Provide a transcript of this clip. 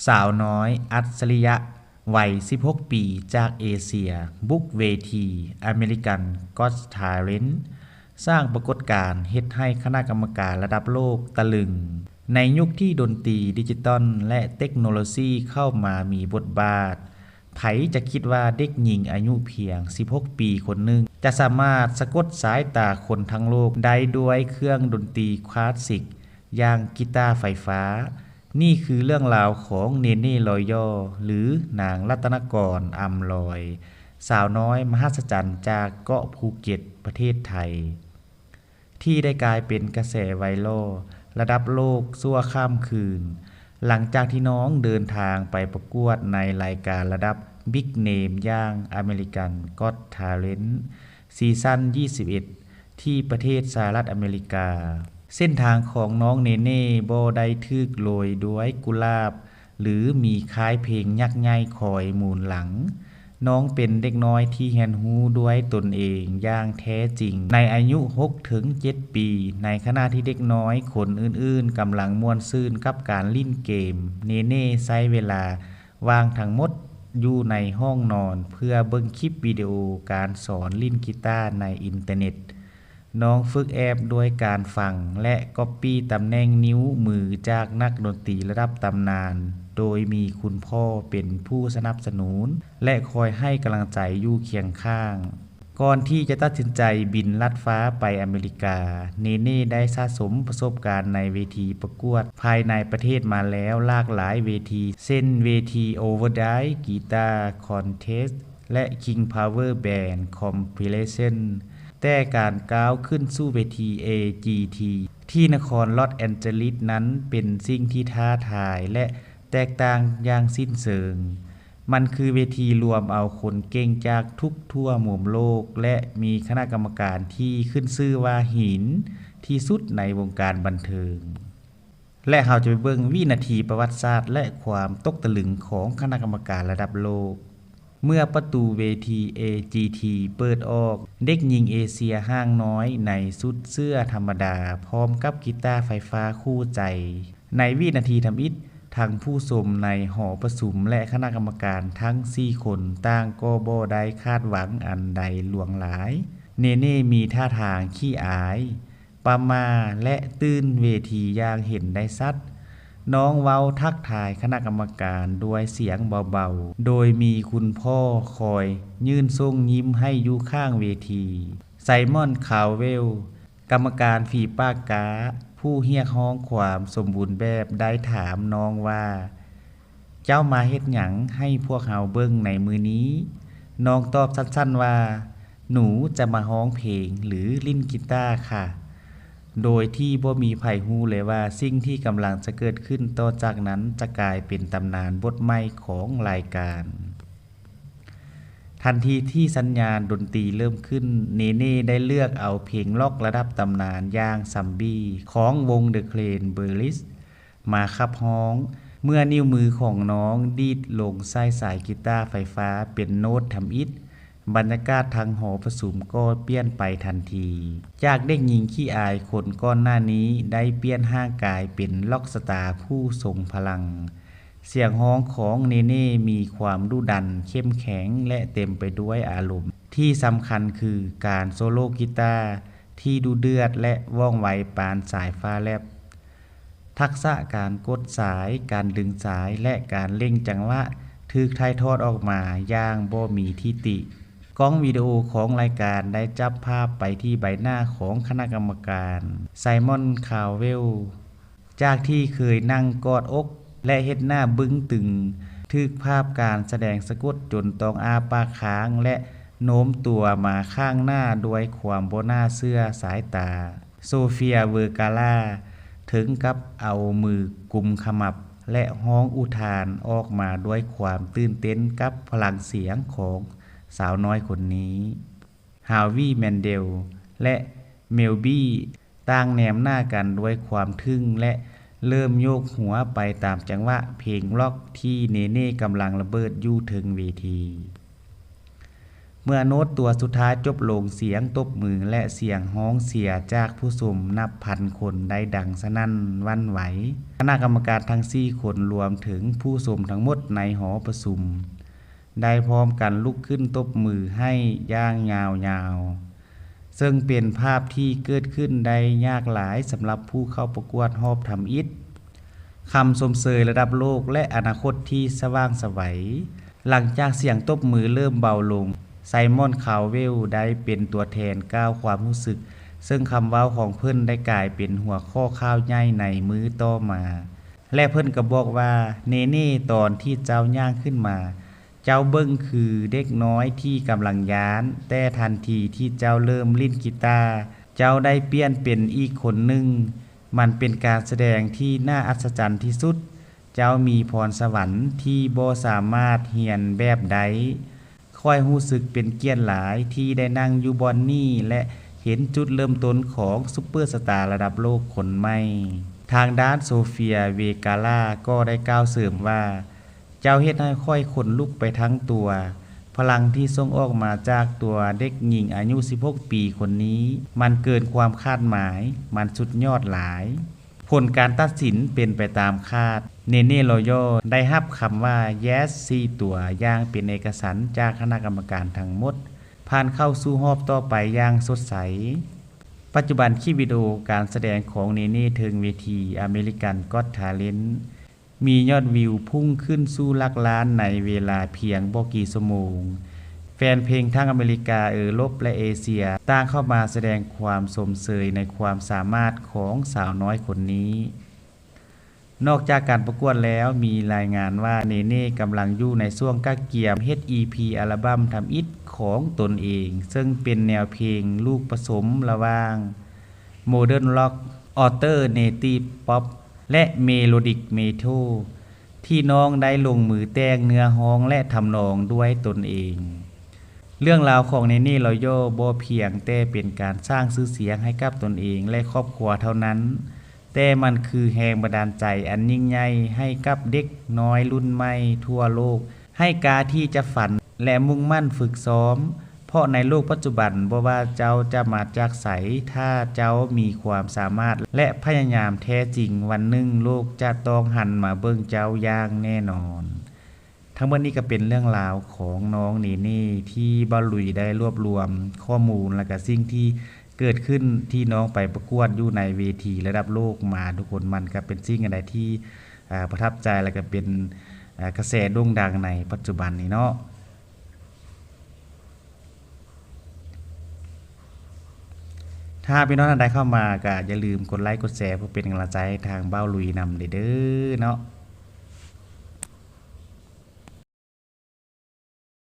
ສາວນ້ອຍອັດສະລິຍະໄວສິບຫົກປີຈາກເອເຊຍ ບຸກເວທີ American Got Talent ສ້າງປາກົດການເຮັດໃຫ້ຄະນະກຳມະການລະດັບໂລກຕະລຶງ. ໃນຍຸກທີ່ດົນຕີດິຈິຕອນ ແລະ ເຕັກໂນໂລຊີເຂົ້າມາມີບົດບາດ, ໃຜຈະຄິດວ່າເດັກຍິງອາຍຸພຽງສິບຫົກປີຄົນໜຶ່ງ ຈະສາມາດສະກົດສາຍຕາຄົນທັງໂລກໄດ້ດ້ວຍເຄື່ອງດົນຕີຄລາສສິກ ຢ່າງກີຕາໄຟຟ້າ. ນີ້ຄືເລື່ອງລາວຂອງເນເນ່ ລອຍຍໍ ຫຼື ນາງລັດຕະນະກອນ ອຳລອຍ, ສາວນ້ອຍມະຫັດສະຈັນຈາກເກາະພູເກັດ ປະເທດໄທ ທີ່ໄດ້ກາຍເປັນກະແສໄວຣັລລະດັບໂລກຊົ່ວຂ້າມຄືນ, ຫຼັງຈາກທີ່ນ້ອງເດີນທາງໄປປະກວດໃນລາຍການລະດັບ Big Name ຢ່າງ American Got Talent ຊີຊັນຊາວເອັດ ທີ່ປະເທດສະຫະລັດອາເມລິກາ. ເສັ້ນທາງຂອງນ້ອງເນເນ່ບໍ່ໄດ້ຖືກໂລຍດ້ວຍກຸຫຼາບ ຫຼື ມີຄ້າຍເພງຍັກໃຫຍ່ຄອຍໝູນຫຼັງ. ນ້ອງເປັນເດັກນ້ອຍທີ່ຮຽນຮູ້ດ້ວຍຕົນເອງຢ່າງແທ້ຈິງໃນອາຍຸຫົກເຖິງເຈັດປີ, ໃນຂະນະທີ່ເດັກນ້ອຍຄົນອື່ນໆກຳລັງມ່ວນຊື່ນກັບການຫຼິ້ນເກມ, ເນເນ່ໃຊ້ເວລາ ວ່າງທັງໝົດຢູ່ໃນຫ້ອງນອນເພື່ອເບິ່ງຄລິບວິດີໂອການສອນຫຼິ້ນກີຕາໃນອິນເຕີເນັດ. ນ້ອງຝຶກແອບດ້ວຍການຟັງ ແລະ ກັອບປີ້ຕຳແໜ່ງນິ້ວມືຈາກນັກດົນຕີລະດັບຕຳນານ, ໂດຍມີຄຸນພໍ່ເປັນຜູ້ສະໜັບສະໜູນ ແລະ ຄອຍໃຫ້ກຳລັງໃຈຢູ່ຄຽງຂ້າງ. ກ່ອນທີ່ຈະຕັດສິນໃຈບິນລັດຟ້າໄປອາເມລິກາ, ເນເນ່ໄດ້ສະສົມປະສົບການໃນເວທີປະກວດພາຍໃນປະເທດມາແລ້ວຫຼາກຫຼາຍເວທີ ເຊັ່ນ ເວທີ Overdrive Guitar Contest ແລະ King Power Band Competition. ແຕ່ການກ້າວຂຶ້ນສູ່ເວທີ ເອຈີທີ ທີ່ນະຄອນລອດແອນເຈີລິສນັ້ນເປັນສິ່ງທີ່ທ້າທາຍ ແລະ ແຕກຕ່າງຢ່າງສິ້ນເຊີງ. ມັນຄືເວທີລວມເອົາຄົນເກັ່ງຈາກທຸກທົ່ວມຸມໂລກ ແລະ ມີຄະນະກຳມະການທີ່ຂຶ້ນຊື່ວ່າຫີນທີ່ສຸດໃນວົງການບັນເທີງ. ແລະ ເຮົາຈະໄປເບິ່ງວິນາທີປະຫວັດສາດ ແລະ ຄວາມຕົກຕະລຶງຂອງຄະນະກຳມະການລະດັບໂລກ. ເມື່ອປະຕູເວທີ ເອຈີທີ ເປີດອອກ, ເດັກຍິງເອເຊຍຮ່າງນ້ອຍໃນຊຸດເສື້ອທຳມະດາ ພ້ອມກັບກີຕາໄຟຟ້າຄູ່ໃຈ. ໃນວິນາທີທຳອິດ, ທັງຜູ້ຊົມໃນຫໍປະຊຸມ ແລະ ຄະນະກຳມະການທັງສີ່ຄົນ ຕ່າງກໍບໍ່ໄດ້ຄາດຫວັງອັນໃດຫຼວງຫຼາຍ. ເນເນ່ມີທ່າທາງຂີ້ອາຍ, ປະໝ້າ ແລະ ຕື່ນເວທີຢ່າງເຫັນໄດ້ຊັດ. ນ້ອງເວົ້າທັກທາຍຄະນະກຳມະການດ້ວຍສຽງເບົາໆ, ໂດຍມີຄຸນພໍ່ຄອຍຍື່ນສົ່ງຍິ້ມໃຫ້ຢູ່ຂ້າງເວທີ. ໄຊມອນ ຄາວເວລ, ກຳມະການຝີປາກກ້າ ຜູ້ຮຽກຮ້ອງຄວາມສົມບູນແບບ ໄດ້ຖາມນ້ອງວ່າ, ເຈົ້າມາເຮັດຫຍັງໃຫ້ພວກເຮົາເບິ່ງໃນມື້ນີ້? ນ້ອງຕອບສັ້ນໆວ່າ, ໜູຈະມາຮ້ອງເພງ ຫຼື ຫຼິ້ນກີຕາຄ່ະ, ໂດຍທີ່ບໍ່ມີໃຜຮູ້ເລີຍວ່າສິ່ງທີ່ກຳລັງຈະເກີດຂຶ້ນຕໍ່ຈາກນັ້ນຈະກາຍເປັນຕຳນານບົດໃໝ່ຂອງລາຍການ. ທັນທີທີ່ສັນຍານດົນຕີເລີ່ມຂຶ້ນ, ເນເນ່ໄດ້ເລືອກເອົາເພງລັອກລະດັບຕຳນານຢ່າງ Zombie ຂອງວົງ The Cranberries ມາຂັບຮ້ອງ. ເມື່ອນິ້ວມືຂອງນ້ອງດີດລົງໃສ່ສາຍກີຕາໄຟຟ້າເປັນໂນດທຳອິດ, ບັນຍາກາດທັງຫໍປະຊຸມກໍປ່ຽນໄປທັນທີ. ຈາກເດັກຍິງຂີ້ອາຍຄົນກ່ອນໜ້ານີ້ ໄດ້ປ່ຽນຮ່າງກາຍເປັນລັອກສະຕາຜູ້ຊົງພະລັງ. ສຽງຮ້ອງຂອງເນເນ່ມີຄວາມດຸດັນ, ເຂັ້ມແຂງ ແລະ ເຕັມໄປດ້ວຍອາລົມ. ທີ່ສຳຄັນຄືການໂຊໂລກີຕາທີ່ດຸເດືອດ ແລະ ວ່ອງໄວປານສາຍຟ້າແລັບ. ທັກສະການກົດສາຍ, ການດຶງສາຍ ແລະ ການເລັ່ງຈັງຫວະຖືກຖ່າຍທອດອອກມາຢ່າງບໍ່ມີທິຕິ. ກ້ອງວິດີໂອຂອງລາຍການໄດ້ຈັບພາບໄປທີ່ໃບໜ້າຂອງຄະນະກຳມະການ ໄຊມອນ ຄາວເວລ, ຈາກທີ່ເຄີຍນັ່ງກອດອົກ ແລະ ເຮັດໜ້າບຶ້ງຕຶງ, ຖືກພາບການສະແດງສະກົດຈົນຕ້ອງອ້າປາກຄ້າງ ແລະ ໂນ້ມຕົວມາຂ້າງໜ້າດ້ວຍຄວາມບໍ່ໜ້າເຊື່ອສາຍຕາ. ໂຊເຟຍ ເວີກາລາ ເຖິງກັບເອົາມືກຸມຂະໝັບ ແລະ ຮ້ອງອຸທານອອກມາດ້ວຍຄວາມຕື່ນເຕັ້ນກັບພະລັງສຽງຂອງສາວນ້ອຍຄົນນີ້. ຮາວີ ແມນເດລ ແລະ ເມລບີ ຕ່າງແນມໜ້າກັນດ້ວຍຄວາມທຶ່ງ ແລະ ເລີ່ມໂຍກຫົວໄປຕາມຈັງຫວະເພງລັອກທີ່ເນເນ່ກຳລັງລະເບີດຢູ່ເທິງເວທີ. ເມື່ອໂນດຕົວສຸດທ້າຍຈົບລົງ, ສຽງຕົບມື ແລະ ສຽງຮ້ອງເຊຍຈາກຜູ້ຊົມນັບພັນຄົນໄດ້ດັງສະໜັ່ນຫວັ່ນໄຫວ. ຄະນະກຳມະການທັງສີ່ຄົນ, ລວມເຖິງຜູ້ຊົມທັງໝົດໃນຫໍປະຊຸມ, ໄດ້ພ້ອມກັນລຸກຂຶ້ນຕົບມືໃຫ້ຢ່າງຍາວໆ, ເຊິ່ງເປັນພາບທີ່ເກີດຂຶ້ນໄດ້ຍາກຫຼາຍສຳລັບຜູ້ເຂົ້າປະກວດຮອບທຳອິດ. ຄຳຊົມເຊີຍລະດັບໂລກ ແລະ ອະນາຄົດທີ່ສະຫວ່າງໄສວ. ຫຼັງຈາກສຽງຕົບມືເລີ່ມເບົາລົງ, ໄຊມອນ ຄາວເວລ ໄດ້ເປັນຕົວແທນກ່າວຄວາມຮູ້ສຶກ, ເຊິ່ງຄຳເວົ້າຂອງເພິ່ນໄດ້ກາຍເປັນຫົວຂໍ້ຂ່າວໃຫຍ່ໃນມື້ຕໍ່ມາ ແລະ ເພິ່ນກໍບອກວ່າ, ເນເນ່, ຕອນທີ່ເຈົ້າຍ່າງຂຶ້ນມາ, ເຈົ້າເບິ່ງຄືເດັກນ້ອຍທີ່ກຳລັງຢ້ານ, ແຕ່ທັນທີທີ່ເຈົ້າເລີ່ມຫຼິ້ນກີຕາ, ເຈົ້າໄດ້ປ່ຽນເປັນອີກຄົນໜຶ່ງ. ມັນເປັນການສະແດງທີ່ໜ້າອັດສະຈັນທີ່ສຸດ. ເຈົ້າມີພອນສະຫວັນທີ່ບໍ່ສາມາດຮຽນແບບໄດ້. ຂ້ອຍຮູ້ສຶກເປັນກຽດຫຼາຍທີ່ໄດ້ນັ່ງຢູ່ບ່ອນນີ້ ແລະ ເຫັນຈຸດເລີ່ມຕົ້ນຂອງຊຸບເປີສະຕາລະດັບໂລກຄົນໃໝ່. ທາງດ້ານ ໂຊເຟຍ ເວກາລາ ກໍໄດ້ກ່າວເສີມວ່າ, ເຈົ້າເຮັດໃຫ້ຂ້ອຍຂົນລຸກໄປທັງຕົວ. ພະລັງທີ່ສົ່ງອອກມາຈາກຕົວເດັກຍິງອາຍຸສິບຫົກປີຄົນນີ້, ມັນເກີນຄວາມຄາດໝາຍ, ມັນສຸດຍອດຫຼາຍ. ຜົນການຕັດສິນເປັນໄປຕາມຄາດ. ເນເນ່ ລໍຍໍ ໄດ້ຮັບຄຳວ່າ Yes ສີ່ຕົວຢ່າງເປັນເອກະສັນຈາກຄະນະກຳມະການທັງໝົດ, ຜ່ານເຂົ້າສູ່ຮອບຕໍ່ໄປຢ່າງສົດໃສ. ປັດຈຸບັນຄລິບວິດີໂອການສະແດງຂອງເນເນ່ເທິງເວທີ America's Got Talent ມີຍອດວິວພຸ່ງຂຶ້ນສູ່ຫຼັກລ້ານໃນເວລາພຽງບໍ່ກີ່ຊົ່ວໂມງ. ແຟນເພງທັງອາເມລິກາ, ເອີຣົບ ແລະ ເອເຊຍ ຕ່າງເຂົ້າມາສະແດງຄວາມຊົມເຊີຍໃນຄວາມສາມາດຂອງສາວນ້ອຍຄົນນີ້. ນອກຈາກການປະກວດແລ້ວ, ມີລາຍງານວ່າເນເນ່ກຳລັງຢູ່ໃນຊ່ວງກະກຽມເຮັດ ອີ ພີ ອັລະບັມທຳອິດຂອງຕົນເອງ, ເຊິ່ງເປັນແນວເພງລູກປະສົມລະຫວ່າງ Modern Rock, Alternative Pop ແລະ Melodic Metal ທີ່ນ້ອງໄດ້ລົງມືແຕ່ງເນື້ອຮ້ອງ ແລະ ທຳນອງດ້ວຍຕົນເອງ. ເລື່ອງລາວຂອງເນເນ່ ລໍຍໍ ບໍ່ພຽງແຕ່ເປັນການສ້າງຊື່ສຽງໃຫ້ກັບຕົນເອງ ແລະ ຄອບຄົວເທົ່ານັ້ນ, ແຕ່ມັນຄືແຮງບັນດານໃຈອັນຍິ່ງໃຫຍ່ໃຫ້ກັບເດັກນ້ອຍລຸ້ນໃໝ່ທົ່ວໂລກ ໃຫ້ກ້າທີ່ຈະຝັນ ແລະ ມຸ່ງໝັ້ນຝຶກຊ້ອມ, ເພາະໃນໂລກປັດຈຸບັນ, ບໍ່ວ່າເຈົ້າຈະມາຈາກໃສ, ຖ້າເຈົ້າມີຄວາມສາມາດ ແລະ ພະຍາຍາມແທ້ຈິງ, ວັນໜຶ່ງໂລກຈະຕ້ອງຫັນມາເບິ່ງເຈົ້າຢ່າງແນ່ນອນ. ທັງໝົດນີ້ກໍເປັນເລື່ອງລາວຂອງນ້ອງເນເນ່ ທີ່ບ່າວລຸຍໄດ້ລວບລວມຂໍ້ມູນ ແລະ ກະສິ່ງທີ່ເກີດຂຶ້ນທີ່ນ້ອງໄປປະກວດຢູ່ໃນເວທີລະດັບໂລກມາ. ທຸກຄົນ, ມັນກໍເປັນສິ່ງອັນໃດທີ່ ເອີ ປະທັບໃຈ ແລະ ກໍເປັນ ເອີ ກະແສໂດ່ງດັງໃນປັດຈຸບັນນີ້ເນາະ. ຖ້າພີ່ນ້ອງທ່ານໃດເຂົ້າມາ ກໍຢ່າລືມກົດໄລກົດແຊ ເພື່ອເປັນກຳລັງໃຈໃຫ້ທາງບ່າວລຸຍນຳເດີເນາະ.